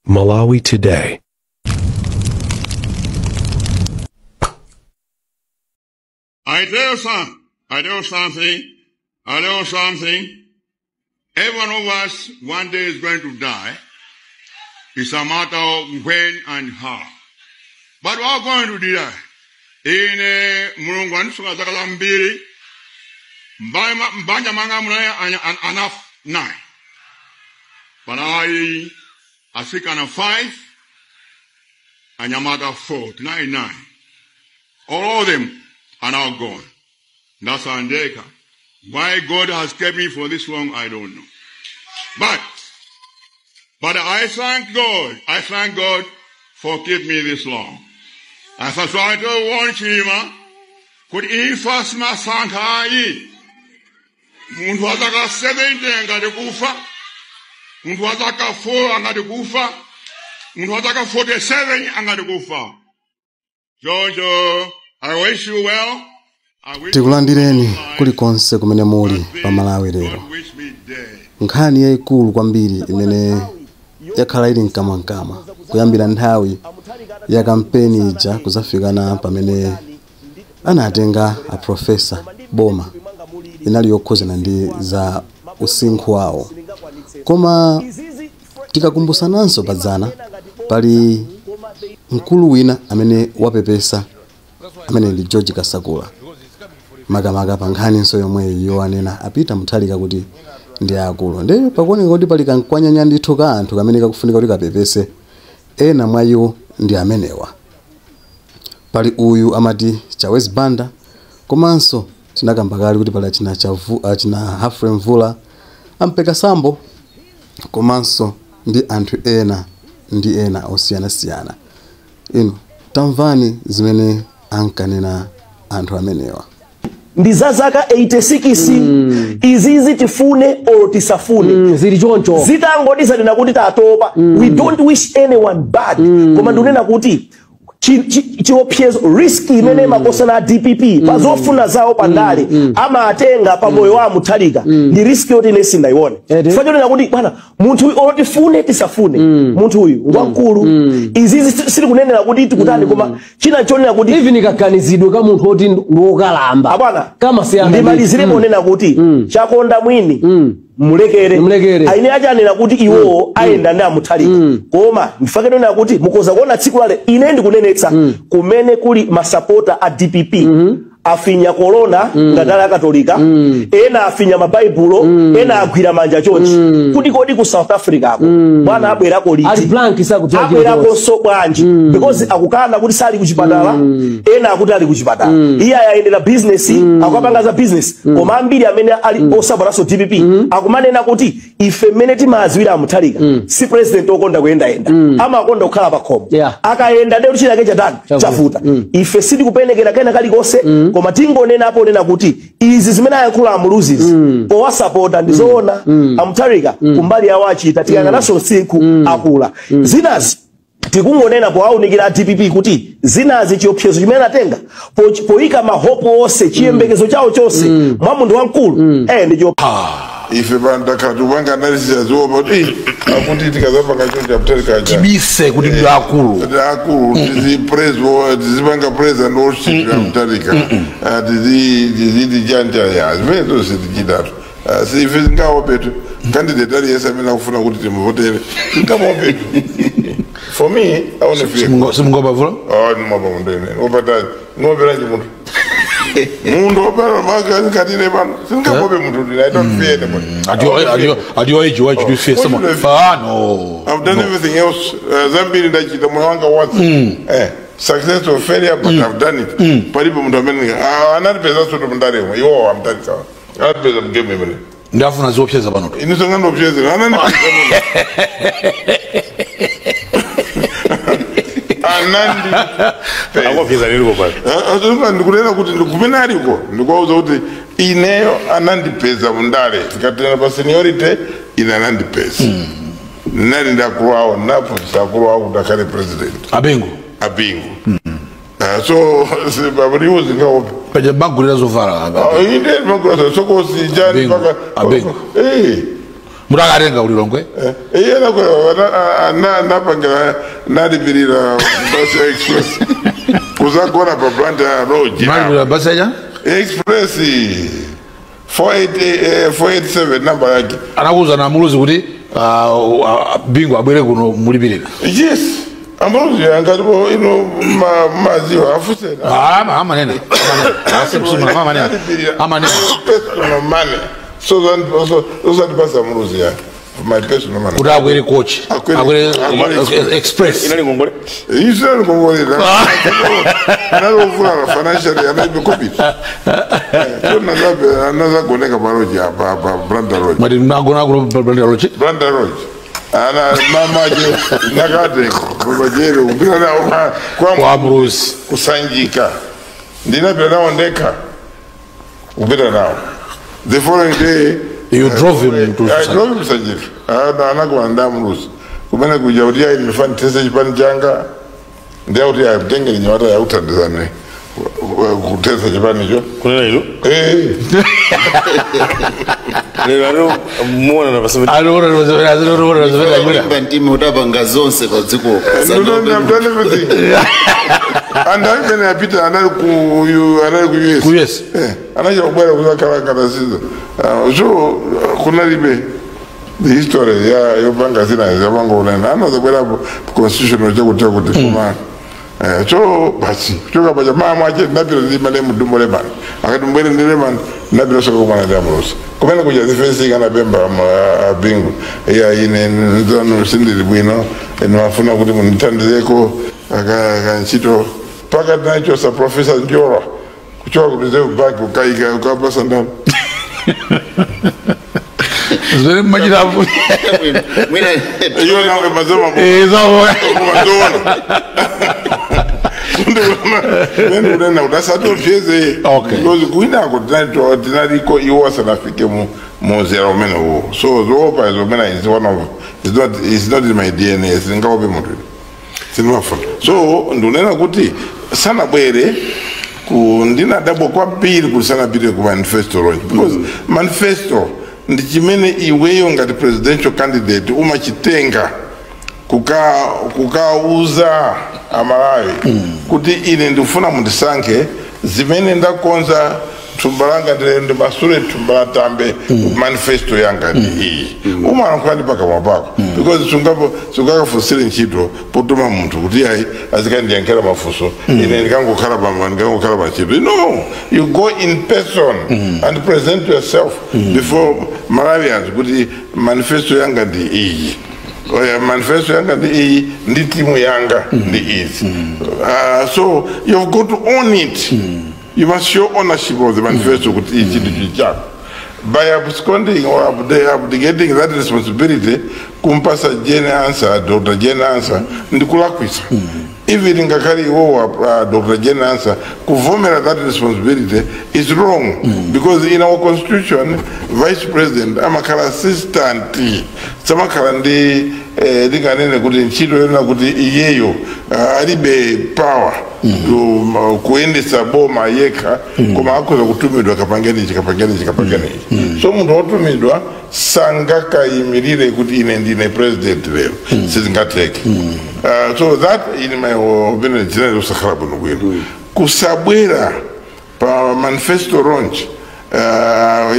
Malawi Today. I tell you something. I tell you something. I tell you something. Every one of us one day is going to die. It's a matter of when and how. But we are going to die. Ine Mulungu anisunga zaka zambiri. Mbanja manga munaye enough 9. Panali asikana 5, anyamata 4, 9, 9. All of them are now gone. That's Andeka. Why God has kept me for this long, I don't know. But I thank God. I thank God for keeping me this long. And so I don't want Chilima. Could infas masankai. Muntu wazaka 70 angati kufa. Muntu wazaka 4 angati kufa. Muntu wazaka 47 angati kufa. Jojo, I wish you well. Tikulandireni kulikonse kumene muli pa Malawi lero. Nkhani yayikulu kwambiri imene yakhala ili mkamwamkamwa kuyambira nthawi ya kampeni ija kuzafikana pamene anatenga a professor Boma inali yokhuzana ndi za usinkhu wawo. Koma tikakumbusananso padzana pali mkulu wina amene wapepesa amene ndi George Kasakula. Makamaka pa nkhani yomwe yoanena apita Mutharika kuti ndi akulu. Ndiye pakuoneka kuti pali kankwanyanya ndithu ka anthu kamene kakufunika kuti kapepese. Ena mwa iwo ndi amenewa. Pali uyu amati Chawezi Banda, komanso tinakamba kale kuti pali achina achina Humphrey Mvula, ampeka sambo, komanso ndi anthu ena ndi ena osiyanasiyana. Inu tamvani zimene ankanena anthu amenewa. Ndi za zaka 86 izizi tifune or tisafune zili choncho zitangodiza nena kuti tatopa. We don't wish anyone bad. Koma ndunena kuti chiopsezo risk imene makosa na DPP pazofuna zawo pandale ama atenga pa moyo wa Mutharika ndi risk yoti ine sindaione. Chifukwa nena kuti bwana munthu uyu otifune tisafune munthu uyu wamkulu izizi sili kunenera kuti tikutani koma china chonena kuti even kaganizidwe ka munthu oti ndiwokalamba abwana kama siyana ndimalizire ponena kuti chakonda mwini mulekere aine achanena kuti iwowo ayenda ndi Mutharika. Koma ndifake nena kuti mukoza kuona tsiku lale ine ndikunenetsa kumene kuli masapota a DPP afinya corona ngatala ya Katolika ena afinya mabaibulo ena agwira manja chonchi kuti kodi ku South Africa ako bwana abwerako liti ali blank sakudziwa abwerako so bwanji because akukana kuti sali kuchipatala ena akuti ali kuchipatala iye ayendera business akupanga za business koma ambiri amene ali osaboraso DPP akumanena kuti ife mmene timaziwira Mutharika si president okonda kuyenda amakonda kukhala pakhomo akayenda ndero chilake chatani chafuta ife sitikupenekera kena kalikose. Koma tingonena apo nena kuti izi zimene ayankhula amuluzizi powasapota ndizoona Amutharika kumbali yawo achita tikanganaso usiku akula zinazi tikungonena powaunikira DPP kuti zinazi chiopsezo chimene atenga poyika mahopo onse chiyembekezo chawo chonse mwa munthu wamkulu ndi ife bandakatubanga analysis azoba kuti akuti tikazapanga choncho Mutharika tibise kuti ndi akulu akulu tizi praise tizipanga praise and worship ya Mutharika tizi janja ya zimenezo sitichitatu si ife tingaopetu candidate aliyese amene akufuna kuti timuvotere tingamuopetu. For me, I want to feel. Simungoba vula? Oh, ndimoba mndene. Ngopata ngopera chimunthu. Mundu opera maka katine pano. Singakobe munthu I don't fear anybody. At your age, why should you fear someone? Ah, no. I've done everything else. Zambiri ndachita moyo wanga once. Success or failure, but I've done it. Palipo munthu amene anatipeza soto mndaremo. Iwo amtarika. Anatipeza mgame imene. Ndafuna ziopseza pano. Inu sangano opseza. Anani. Anandi akopyeza lero baba ndikunena kuti ndikumene aliko ndikuwauza kuti ineyo anandipeza mundale tikatena pa seniority ine anandipeza nali ndakulu awo naphunzitsa akulu awo kuti akhale president abingu so babaliwo zingaope paja bagulira zovala ine bagulira sokosi jani paka abingu Mutakatenga ulilongwe. Iye napangira nalipirira basi ya Express kuzagona pa Blantyre Lodge. Malipirira basi ya Express 487 namba yake. Anakuza na Muluzi kuti Bingu abwere kuno mulipirira. Yes. Amuluzi angalipo ino maziwa afusena. Amanene. Amanene. Amanene. Personal money. So that pasa Muluzi ya. My personal money. Kuti abwere coach. Abwere Express. Inali ngongole. Inali ngongole. Analovula financially anaibe copy. So nazagoneka paloji apa Blantyre Lodge. Mati nagona ku Blantyre Lodge. Blantyre Lodge. Ana mama je nakate kubajere kupita nawo kwa Muluzi kusanjika. Ndinapita nawo ndekha. Kupita nawo. The following day you drove him to I drove him Sanjika. Anakuanda Muluzi. Kumene kuja kuti ayi ndifani tese chipani changa. Ndiye kuti atenge nyawata yauthandizane kutesa chipanicho. Kunena ilo? Eh. Lero muona na pasabeti. Alora alora. Ndimi utapanga zonse pa dziko. I've done everything. And I'm gonna Peter anali ku US. Ku US. Eh, anaja kubwera kuzakhala kana sizo. So kunalibe the history ya yopanga zina zapanga unena anazabwera constitution chakuti kuti koma. So basi kuchoka paja mama ache ndapira ndi malemu Dumbo Lemani akati mbwere ndi Lemani ndapira soka kumana ndi Amuluzi kumene kuja zifensi kana pemba Bingu iya ine nzono sindili bwino ndimafuna kuti mundithandizeko akantchito pakati nachosa Professor Njora kuchoka ku Reserve Bank ukaika ukapasa ndani Zere machita apo. Mwina iyo nawe mazoma mazona. Ndio utasatopyeze. Okay. Because kuinako tinaliko iwo asanafike mu muzera umene uwo. So zopa zomena is one of it's not in my DNA, singaope munthu. Sinimafuna. So ndunena kuti sanabwere ku ndinadabwa kwambiri kuti sanapite ku manifesto launch because manifesto ndi chimene iweyo ngati presidential candidate umachitenga kukauza Amalawi kuti ine ndikufuna mundisankhe zimene ndakonza thumba langa ndimasule thumba la tambe manifesto yanga ndi iyi. Umalankhula ndi pakamwa pako because sungakafunsire ntchito potuma munthu kuti ayi azikandiyankhira mafunso ine ndikangokhala pa ntchito. No, you go in person and present yourself before Malawians kuti manifesto yanga ndi iyi. Manifesto yanga ndi iyi ndi timu yanga ndi izi. So you've got to own it. You must show ownership of the manifesto kuti ichi ndi chako. By absconding or abdicating that responsibility kumpasa Jane Ansah, Dr. Jane Ansah ndikulakwisa. Even ngakhale iwowa Dr. Jane Ansah kuvomera that responsibility is wrong because in our constitution vice president amakhala assistant samakhala ndi ndinganene kuti ntchito yonena kuti iyeyo alibe power kuyendesa boma yekha koma akhoza kutumidwa kapangeni ichi kapangeni ichi kapangeni ichi. So munthu wotumidwa sangakayimirire kuti ine ndine president lero sizingatheke. So that in my opinion chinali kusakhala bwino bwino. Kusabwera pa manifesto launch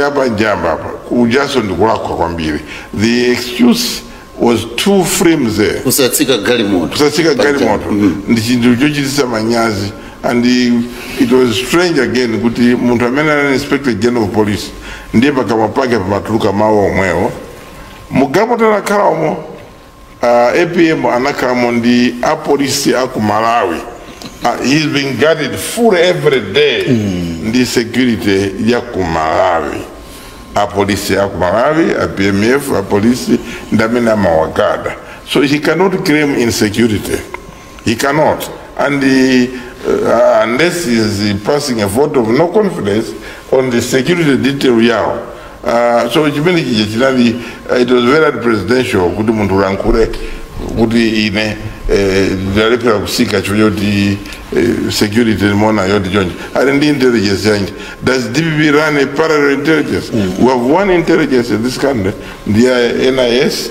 yapanjamba apa kujaso ndikulakwa kwambiri. The excuse was two frames there. Kusatsika galimoto. Kusatsika galimoto. Ndi chinthu chochititsa manyazi. And it was strange again kuti munthu amene anali inspector general of police ndiye pakamwa pake pamatuluka mawu omwewo. Mugalimoto anakhala omwe APM anakhalamo ndi apolisi aku Malawi. He's been guarded full every day ndi security ya ku Malawi. Apolisi aku Malawi, a PMF, apolisi ndamene amawagada. So he cannot claim insecurity. He cannot. And unless he is passing a vote of no confidence on the security detail yawo. So chimene chija chinali it was very presidential kuti munthu ulankhule Kuti ine ndalephera kusika chifukwa choti security nimona yoti chonje ali ndi intelligence yanji. Does DPP run a parallel intelligence? We have one intelligence in this country, ndiya NIS,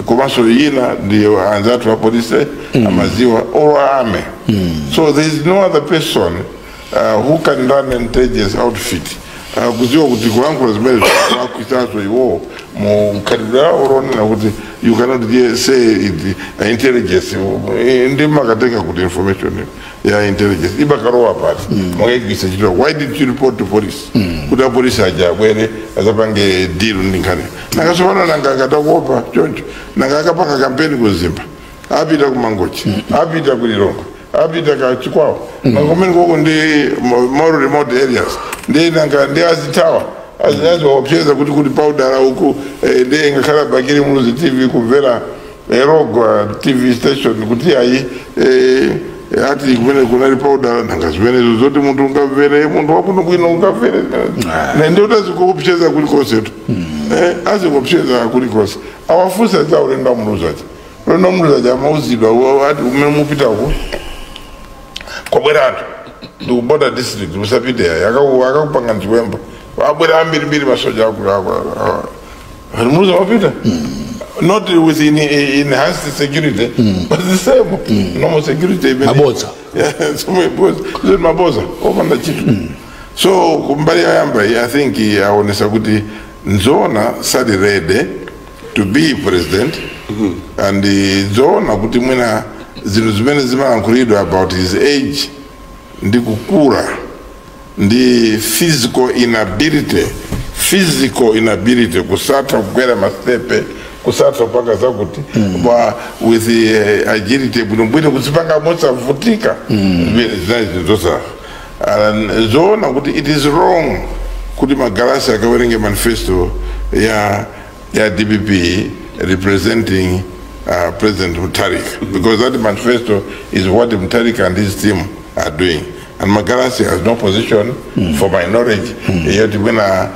komanso ina ndiyo anzathu a police amaziwa or army. So there is no other person who can run an intelligence outfit kuziwa kuti kulankhula zimene zikuisanso iwo mu mkhalidwe lawo lonena kuti you cannot just say it, intelligence ndi makatenga kuti information ya intelligence ibakalowa pati mwakaigwisa chito. Why did you report to police kuti apolisi aja abwere azapange deal ndi nkhani? Nakasopano nanga akatakuopa choncho, nanga akapanga kampeni kuzimba, apita ku Mangochi, apita ku Lilongwe, apita ka Chikwawa, nanga kumene koko ndi more remote areas, ndi nanga ndi azithawa aziwaopseza kuti paudala uku ndi ngakhala Bakili Muluzi TV kumvera Erogwa TV station kuti ayi ati kumene kunali paudala. Nanga zimenezo zoti munthu ungamvere, munthu wakuno bwino ungamvere na ndi utazikuopseza kulikonsetu, azikuopseza kulikonse. Awafunsa za ulendo wa Muluzi aja, ulendo wa Muluzi aja amauzidwa ati umene mupitako kwabwera anthu ndikuborder district, musapite ayi, akakupanga nchiwemba, abwera ambirimbiri masoja aku Muluzi amapita not with enhanced security but the same normal security Mabodza. Yeah, so maboza so maboza opanda chito. So kumbali yoyamba, I think aonesa kuti nzona sali ready to be president and nzoona kuti mwina zinthu zimene zimalankhulidwa about his age ndi kukula ndi physical inability, physical inability, kusatha kukwera mastepe, kusatha kupanga zakuti with the agility bwinobwino kuzipanga mosavutika, zinali zinthu zosafa. Zoona kuti it is wrong kuti Magalasi akawerenge manifesto ya DPP representing President Mutharika, because that manifesto is what Mutharika and his team are doing and Magalasi has no position for my knowledge yoti mwina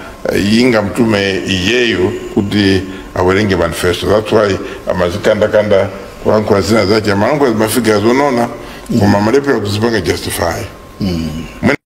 yinga mtume iyeyo kuti awerenge manifesto. That's why amazikandakanda kulankhula zina zache, amalankhula zimafika zonona koma amalepera kuzipanga justify.